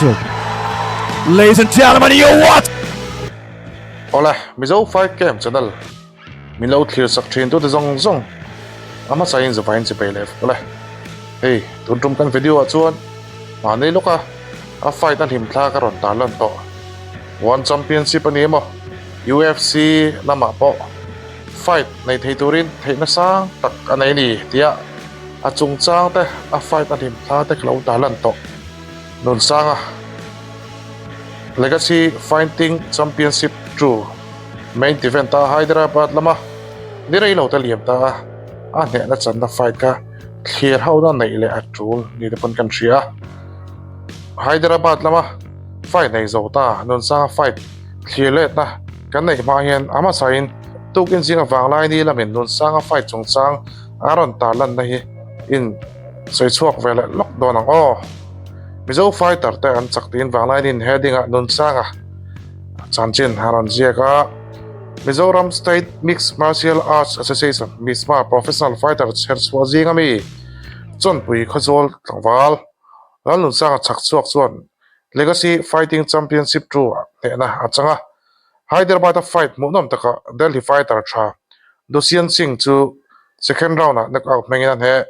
Championship. Ladies and gentlemen, you watch. Awle, Mizo Fight Camp channel min lo thlir sak thin tute zawng zawng a hmasa in zavai in chipei leh fawk awle. Hei, tun tum kan video ah chuan mahni lawka a fight a hlim thla ka rawn tarlan tawh. One Championship a ni emaw, UFC lamah pawh fight nei thei turin theihna sang tak a nei a ni tia a chungchang te a fight a hlim thla te ka lo tarlan tawh. Nunsanga Legacy Fighting Championship 2 main event a Hyderabad lama ni rei lo te liam ta a, a hnehna channa fight kha thlir hona neih leh a tul ni te pawn kan hria a. Hyderabad lama fight nei zo ta Nunsanga fight thlir letna kan neih hma hian a hmasain tukin zinga vanglai ni lamin Nunsanga fight chungchang a rawn tarlanna hi in sawi chhuak ve leh lawk dawn ang aw. Mizo fighter te an chak tiin vanglai niin heading ah Nunsanga chanchin a rawn ziak a. Mizoram State Mixed Martial Arts Association, MISMA, professional fighter chher chhuah zinga mi Chawnpui Khawzawl tlangval Lalnunsanga chak chhuak chuan Legacy Fighting Championship 2 ah hnehna a chang a. Hyderabad-a fight hmuhnawm takah Delhi fighter tha Dushyant Singh chu second round-ah knockout hmangin a hneh.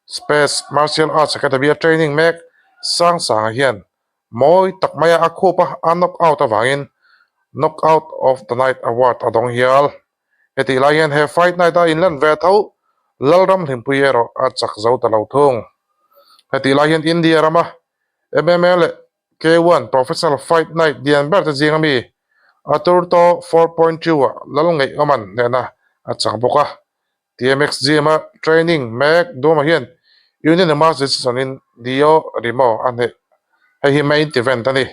Space Martial Arts Academy-a training mek Sangsanga hian mawi tak maia a khup a, a knockout avangin Knockout of the Night award a dawng hial. Hetih lai hian he fight night-a inlan ve tho Lalram Hlimpui erawh a chak zo ta lo thung. Hetih lai hian India rama MMA leh K-1 Professional Fight Night lian ber te zing ami Aturto 4.2 ah lal ngaih awman hnehna a chang bawk a. TMX Gym a training mek Duma hian unanimous decision in Dio Rimo a hneh. Hei hi main event a ni.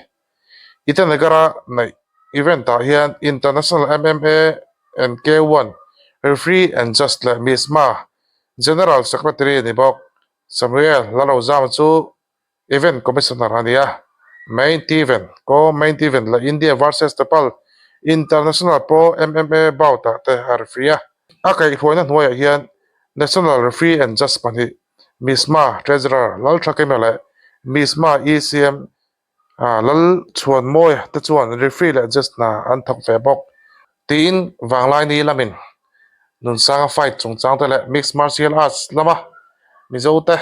Itanagar a neih event ah hian International MMA and K-1 Referee and Judge leh Misma General Secretary ni bawk Samuel Lalozama chu Event Commissioner a ni a, Main Event, Ko Main Event leh India vs Nepal International Pro MMA bout ah te a referee a. A kaihhruaina hnuaiah hian National Referee and Judge pahnih, Misma Treasurer Lalthakima leh Misma ECM Lalchhuanmawia te chuan referee leh judge hna an thawk ve bawk. Tiin Vanglaini lamin Nunsanga fight chungchang te leh Mixed Martial Arts lama Mizo te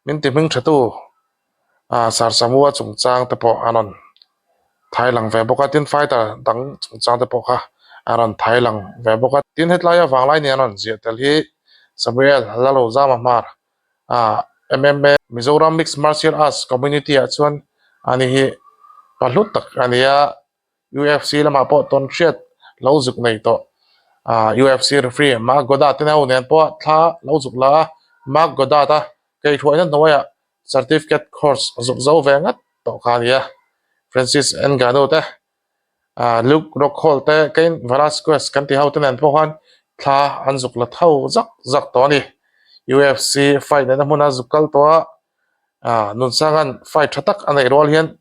min ti hming thatu Sarsamua chungchang te pawh an rawn thai lang ve bawk a, tin fighter dang chungchang te pawh kha an rawn thai lang ve bawk a. Tin hetlai Vanglaini an rawn ziah tel hi Samuel Lalozama Hmar MMA Mizoram Mixed Martial Arts Community ah chuan ani hi pa hlu tak a ni a, UFC lamah pawh tawn hriat lo zuk nei tawh UFC referee Mark Goddard te ho nen pawh thla lo zuk la a, Mark Goddard a keihruaina hnuaiah certificate course zuk zo ve ngat tawh kha a ni a, Francis Ngannou te Luke Rockhold te Cain Velasquez kan tih ho te nen pawh khan thla an zuk la tho zak zak tawh a ni. UFC fight nena hmuna zuk kal tawh a, ah Nunsanga'n fight tha tak a neih rual hian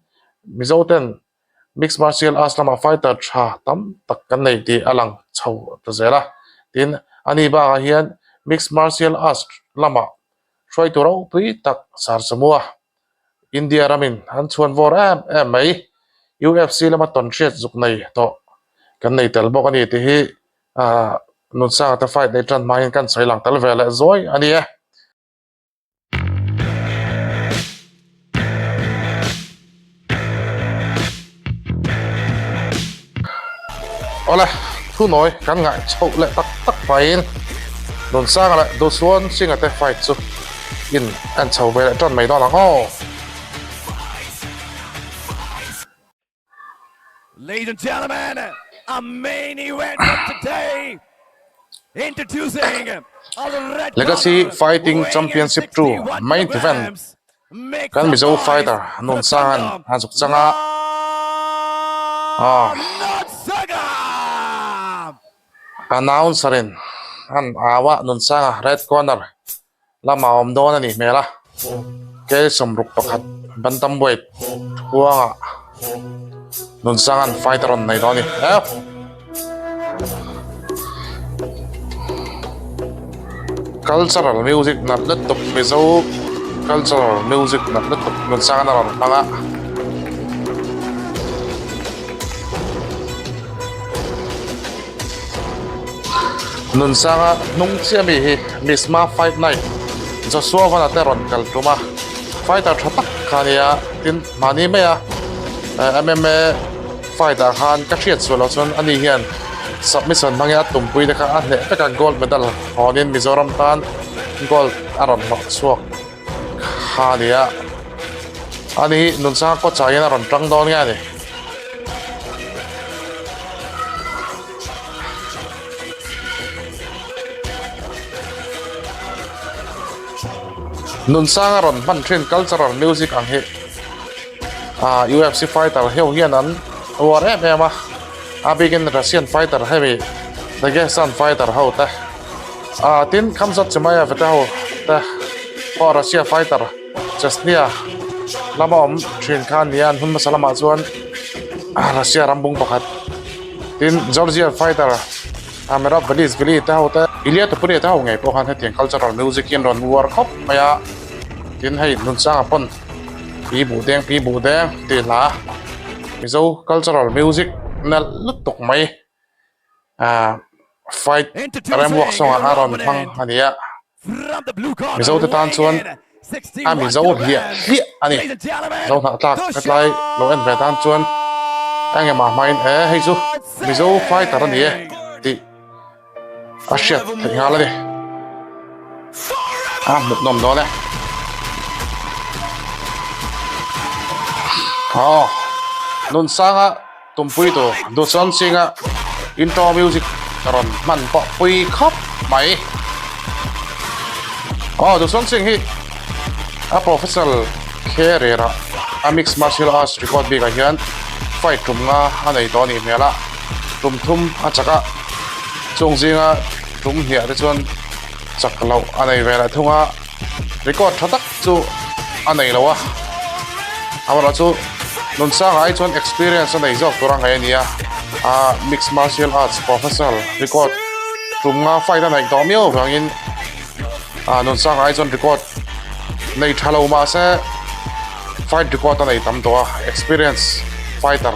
Mizo ten mixed martial arts lamah fighter tha tam tak kan nei tih a lang chho ta zel a. Tin, ani bakah hian mixed martial arts lamah hruaitu ropui tak Sarsamua India ramin an chhuan vawr em em mai. UFC lama tawn hriat zuk nei tawh kan nei tel bawk a ni tih hi ah Nunsanga te fight nei tan hma hian kan sawi lang tel ve leh zuai a ni e. Awle, thunawi kan ngaih chhoh leh tak tak pahin Nunsanga leh Duhsuan Singha te fight chu in en chho ve leh tan mai dawn ang aw. Ladies and gentlemen, a main event of today. Introducing our red Legacy corner, Fighting weighing in Championship 2 61 main event kilograms. Make kan some Mizo noise fighter for the Nunsanga'n Thunder, a zuk chang a. Ah. Nunsaga! Announcer in an au a Nunsanga red corner lama awm dawn a nih hmel a ke 61 bantam weight huangah Nunsanga'n fight a rawn nei dawn a ni eh. Cultural music nalh lutuk Mizo cultural music nalh lutuk Nunsanga'n a rawn hmang a. Nunsanga hnung chiah mi hi Misma Fight Night Joshua Van-a te rawn kal tum a, fighter tha tak kha a nia, tin mahni maia MMA fight ah khan ka hriat sual loh chuan ani hian submission hmangin a tumpui te kha a hneh vek a, gold medal hawnin Mizoram tan gold a rawn hlawh chhuak kha a nia. Ani hi Nunsanga coach ah hian a rawn tang dawn nge a ni. Nunsanga rawn hman thin cultural music ang hi ah UFC fighter ho hian an uar em em a a bikin Russian fighter hemi Dagestan fighter ho te ah tin Khamzat Chimaev te ho te pawh Russia fighter Chechnya lama awm thin kha a ni a an hun hmasa lamah chuan Russia ram bung pakhat tin Georgian fighter Merab Dvalishvili te ho te Ilia Topuria te ho ngei pawh khan hetiang cultural music hi an rawn uar khawp mai a tin hei Nunsanga pawn pi buh deng pi buh deng tih hla Mizo cultural music nalh lutuk mai ah fight remwork sawngah a rawn hmang a ni a Mizo te tan chuan a Mizo hliah hliah a ni Zo hnah tlak hetlai lo en ve tan chuan eng emah hmain e hei chu Mizo fighter a ni e tih a hriat theih nghal a ni a hmut nawm dawn e aw Nunsanga Tumpui tur Duhsawn Singh-a intro music rawn hman pawh pui khawp mai. Aw Duhsawn Singh hi a professional career ah a mixed martial arts record bikah hian fight tum nga a nei tawh a nih hmel a, tum thum a chak a, chung zinga tum hniah te chuan chak loh a nei ve leh thung a. Record tha tak chu a nei lo a, amaherawhchu Nunsanga ai chuan experience a nei zawk tur a ngaih a ni a, ah mixed martial arts professional record tum nga fight a neih tawh miau avangin ah Nunsanga ai chuan record nei tha lo mahse fight record a nei tam tawh a, experience fighter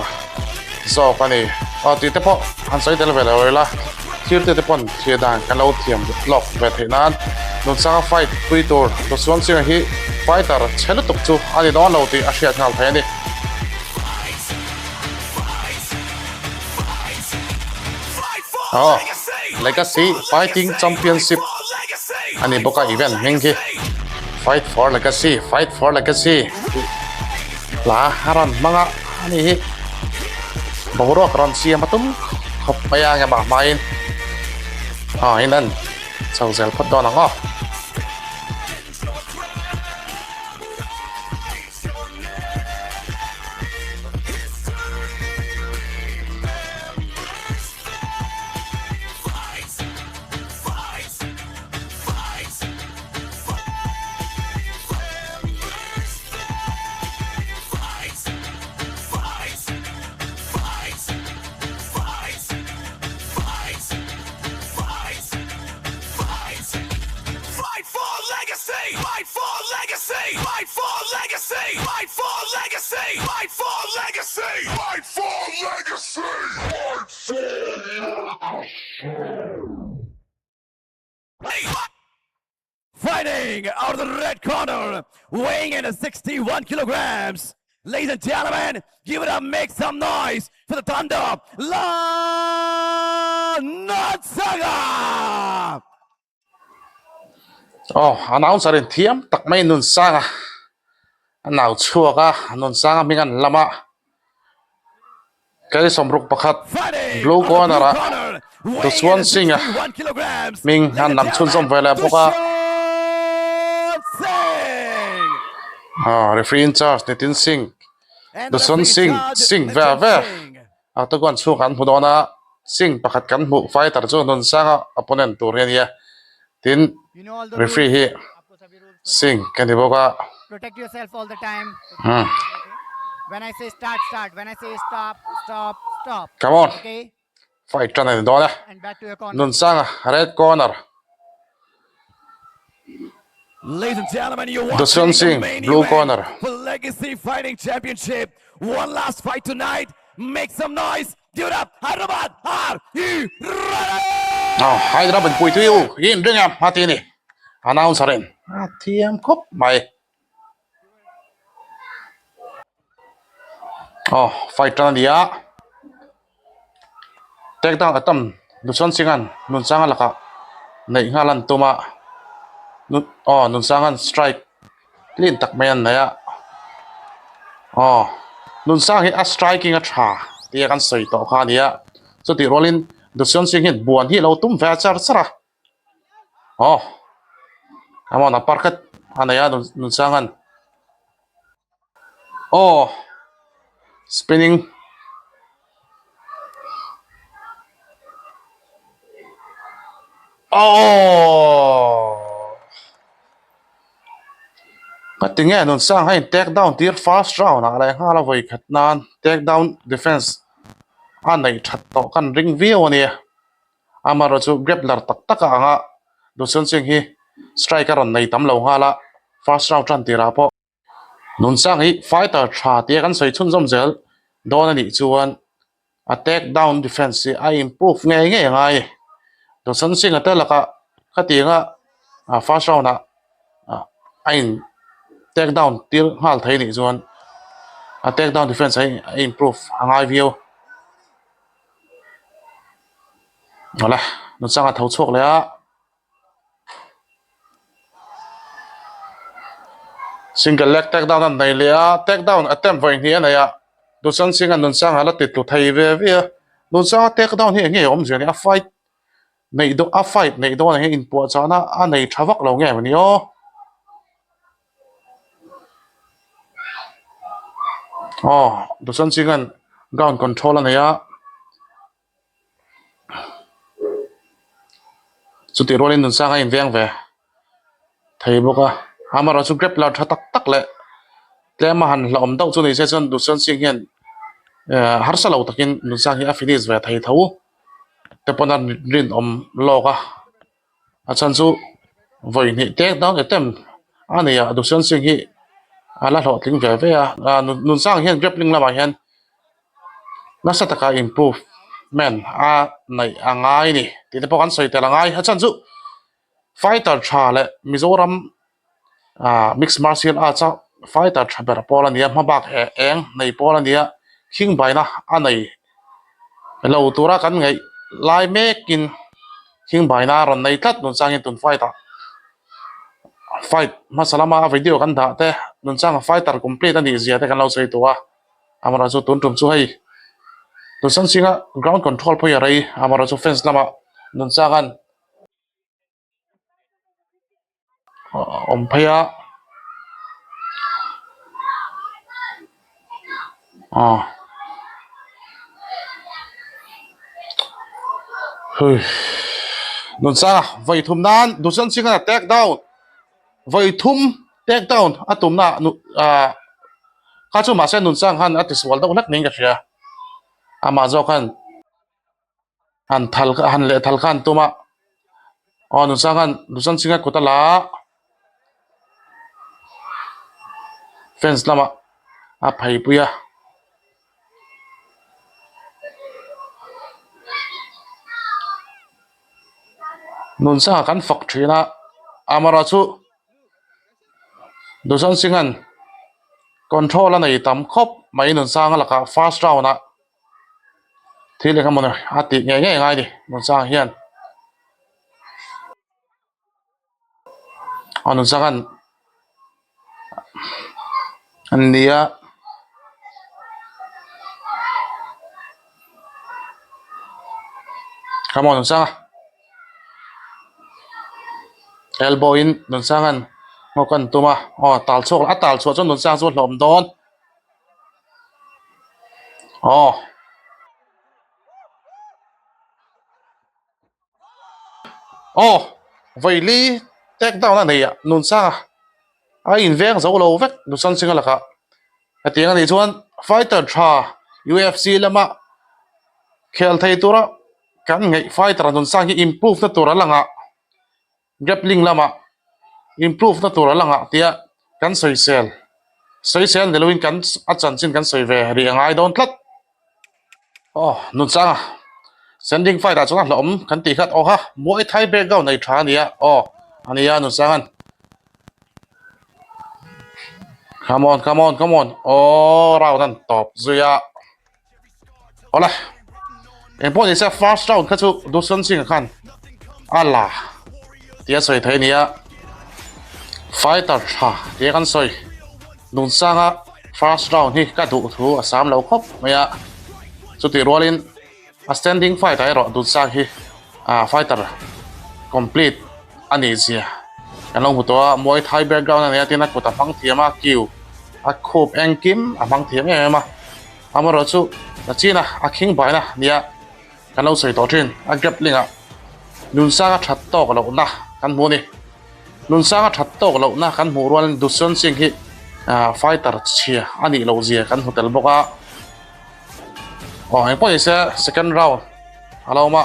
zawk a ni. Aw tih te pawh han sawi tel ve lo ila. Thirte te pawn thlir dan kan lo thiam lawk ve theih nan Nunsanga fight pui tur Dawsuan Singh-a hi fighter chhe lutuk chu a ni dawn lo tih a hriat nghal thei a ni. Aw, Legacy Fighting Championship a ni bawk a event hming hi Fight for Legacy, Fight for Legacy tih hla a rawn hmang a ani hi boruak rawn siam a tum khawp mai a engemaw hmain aw in an chho zel phawt dawn ang aw. Fighting out of the red corner, weighing in at 61 kilograms. Ladies and gentlemen, give it up, make some noise for the Thunder, La Notsaga! Aw, announcer in thiam tak mai Nunsanga a nau chhuak a, Nunsanga hming an lam a. Kei sawmruk pakhat blue corner ah Duhsuan Singh a hming an lam chhunzawm ve leh bawk a. Aw referee in charge Nitin Singh Duhsuan Singh Singh ve ve a te chuan chhung an hmu dawn a Singh pakhat kan hmuh fighter chu Nunsanga opponent tur hi a ni a tin referee hi Singh ka ni bawk a. Protect yourself all the time. Hmm. When I say start, start. When I say stop, stop, stop. Come on. Okay. Fight tan a ni dawn e. And back to your corner. Nunsanga red corner. Ladies and gentlemen, you're Dushwant watching the Singh, main blue event corner. for Legacy Fighting Championship. One last fight tonight. Make some noise. Give it up. Hyderabad, are you ready? Aw Hyderabad puitui u hi in ring em a ti a ni announcer in a thiam khawp mai. Aw fight tan a ni a take down attempt Duhsawn Singh-a'n Nunsanga lakah neih nghal a an tum a aw Nunsanga'n strike clean tak mai an nei a aw Nunsanga hi a striking a tha tia kan sawi tawh kha a ni a chutih rualin Duhsawn Singh hian buan hi a lo tum ve a char char a aw come on a par khat a nei a Nunsanga'n aw spinning aww. Ka ti nge nun sang a in take down tir first round ah leh nghal a vawi khat nan take down defense a neih that tawh kan ring viau a nia amaherawhchu chu grappler tak tak a ang a Duhsun Singh hi strike a rawn nei tam lo nghal a first round tan tirah pawh. Nunsang hi fighter tha tia kan sawi chhunzawm zel dawn a nih chuan a take down defense hi a improve ngei ngei a ngai. Dawson Singh-a te lakah khatianga first round ah a in take down tir nghal thei a nih chuan a take down defense hi a improve a ngai viau. Awle Nunsanga tho chhuak leh a. Single leg take down an nei leh a take down attempt vawi hnih a nei a Duhsan Singh a Nunsanga la ti tlu thei ve ve a Nunsanga take down hi eng nge a awm zia ni a fight neih dawn a fight neih dawn ah hian inpuahchahna a nei tha vak lo nge maw ni aw aw Duhsan Singh an ground control a nei a. Chutih rualin Nunsanga a inveng ve thei bawk a, amaherawh chu grappler tha tak tak leh tlema han hlauhawm deuh chu ni se chuan Duhsawn Singh hian ehh harsa lo takin Nunsanga hi a finish ve thei tho te pawn a rinawm lawk a, a chhan chu vawi hnih tek dang attempt a nei a Duhsawn Singh hi a la hlawhtling ve ve a, Nunsanga hian grappling lamah hian. Nasa taka improvement a neih a ngai a ni tih te pawh kan sawi tel a ngai. A chhan chu fighter tha leh Mizoram ah mixed martial arts a fighter tha ber pawl a ni a hmabak eh eng nei pawl a ni a khingbaina a nei lo tura kan ngaih lai mekin khingbaina a rawn nei tlat nunchangin tun fight ah fight hmasa lama a video kan dah te nunchanga fighter complete a nih zia te kan lo sawi tawh a. Amaherawhchu chu tun tum chu hei Duhsan Singh-a ground control pawh hi a rei amaherawhchu chu fence lamah Nunchang-a'n awm phei a aw hui Nunchang-a vawi thum nan Duhsan Singh-a'n a take down. Vawi thum take down a tumna ah kha chu mahse Nunsang khan a tisual deuh hlek niin ka hria amah zawk khan han thal han leh thal kha an tum a aw Nunsang khan Duhsan Singh a kut a la a fence lamah a phei pui a. Nunsanga kan fak thin a amaherawh chu Duhsan Singh-a'n control a nei tam khawp mai Nunsanga lakah first round ah thil eng emawni a tih ngei ngei angai a ni Nunsanga hian. Aw Nunsanga'n an ni a. Come on Nunsanga elbow in Nunsanga'n nghawk an tum a aw tal chhuak a tal chhuah chuan Nunsanga chu a hlawm dawn aw. Aw vawi take down a nei a Nunsanga a inveng zo lo vek Duhsan Singh a lakah hetiang a nih chuan fighter tha UFC lama khel thei tura kan ngaih fighter Nunsanga hi improve na tur a lang a. Grappling lamah improve na tur a lang ah tia kan sawisel sawisel ni loin kan a chanchin kan sawi ve rih a ngai dawn tlat. Aw Nunchanga. Standing fight ah chuan a hlauhawm kan tih khat awha Muay Thai background nei tha a nia aw a nia Nunsanga'n Come on come on come on aw round an tawp zui a awle eng pawh ni se first round kha chu Dusan Singh khan a la tih a sawi thei a nia fighter tha tih a kan sawi Nunsanga first round hi ka duh thu a sam lo khawp mai a chutih rualin A standing fight ah erawh Dunsang hi ah fighter complete a nih zia kan lo hmu tawh a, Muay Thai background a nia tin a kut a hmang thiam a, kiu a khup engkim a hmang thiam em em a, amaherawh chu Nachina a khing baina nia kan lo sawi tawh thin a grappling ah Nunsanga that tawk lohna kan hmu a ni. Nunsanga that tawk lohna kan hmuh rualin Dushyan Singh hi ah fighter chhia a nih loh zia kan hmu tel bawk a. Aw eng pawh ni se second round a lo awm a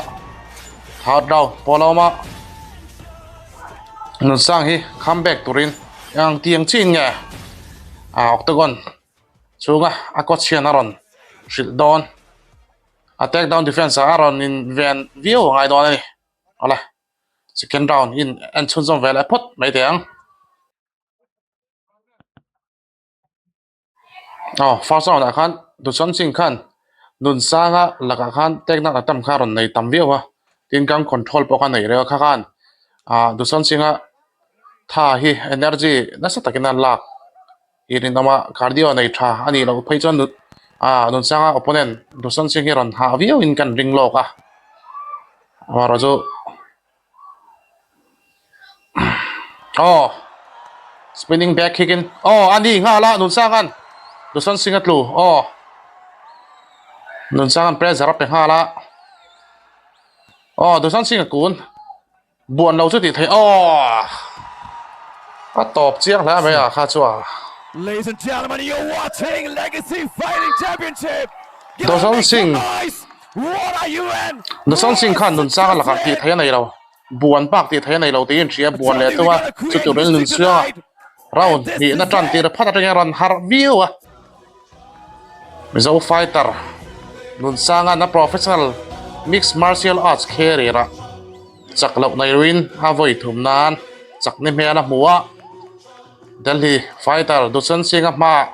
third round pawh a lo awm a Nunsang hi come back turin eng tiang chin nge ah octagon chhunga a coach hian a rawn hrilh dawn a take down defense ah a rawn in ven viau a ngai dawn a ni awle second round in en chhunzawm ve leh phawt mai teh ang. Aw first round ah khan Duchon Singh khan Nunsanga lakah khan take down attempt kha a rawn nei tam viau a tin gun control pawh kha a nei reng a kha khan ah Duchon Singh a tha hi energy nasa takin a lak tih rinawm a cardio nei tha a nih loh phei chuan ah Nunsanga opponent Duchon Singh hi rawn hah viau in kan ring lawk a amaherawh chu. Aw spinning back kick in aw a ni nghal a Nunsanga'n Dusan Singh a tlu aw Nunsanga'n pressure a pe nghal a aw Dusan Singh a kun buan lo chu tih theih aw a tawp chiang hle mai a kha chu a. Ladies and gentlemen, you're watching Legacy Fighting Championship. Give Dusan a make some Singh noise. Nusan Singh khan nunchang a lakah tih theih a nei lo, buan bak tih theih a nei lo tiin hria buan leh tum a, chuturin nunchhuanga round hnihna tan tir phat atangin a rawn harh viau a. Mizo fighter Nunsanga na professional mixed martial arts career ah chak loh nei ruin a vawi thum nan chak ni hmel a hmu a, Delhi fighter Dusan Singh a hmaah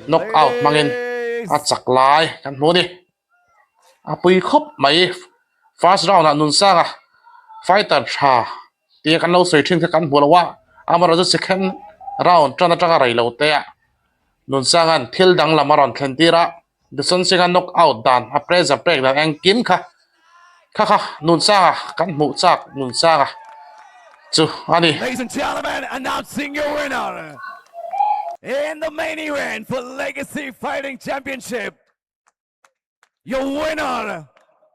knock out hmangin a chak lai kan hmu a ni. A pui khawp mai first round ah Nunsanga fighter tha tia kan lo sawi thin kha kan hmu lo a amaherawhchu second round tan atanga rei lo te ah Nunsanga'n thil danglam a rawn thlen tir a Dusan Singh-a knock out dan a pressure pek dan engkim kha kha kha Nunsanga kan hmuh chak Nunsanga chu a ni. Ladies and gentlemen, announcing your winner in the main event for Legacy Fighting Championship. Your winner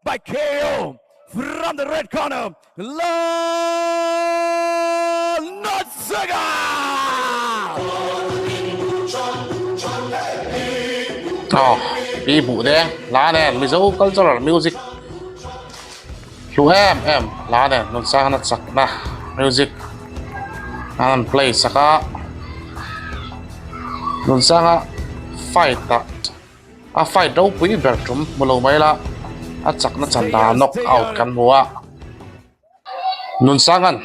by KO from the red corner, Lal Notsaga! Aw, pi buh deng hla nen Mizo cultural music hlu em em hla nen Nunsangna chakna music an rawn play sak a Nunsanga fight ah A fight ropui ber tum hmu lo mai la, a chakna chan dan knock out kan hmu a. Nunsanga'n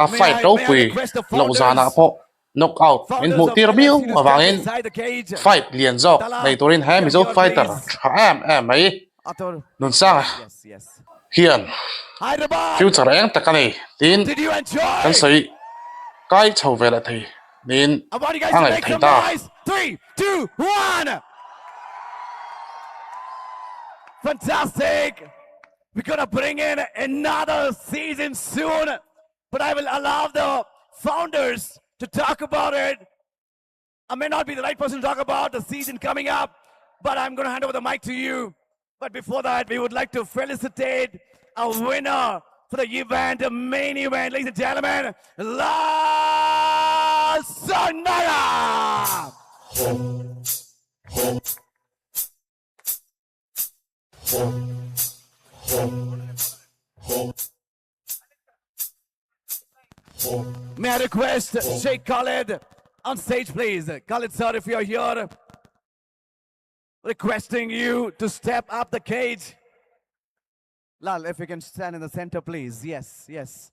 a fight ropui loh zanah pawh knock out min hmuh tir miau avangin fight lian zawk nei turin he Mizo fighter tha em em mai Nunsanga hian future eng tak a nei tiin kan sawi kai chho ve leh thei. Niin I want you guys a to ngaih make thei some ta. noise. Three, two, one. Fantastic. We're gonna bring in another season soon, but I will allow the founders to talk about it. I may not be the right person to talk about the season coming up, but I'm gonna hand over the mic to you. But before that, we would like to felicitate our winner for the event, the main event, ladies and gentlemen, La Sanaya! May I request Sheikh Khaled on stage, please? Khaled sir, if you are here, requesting you to step up the cage. Lal, if you can stand in the center, please. Yes.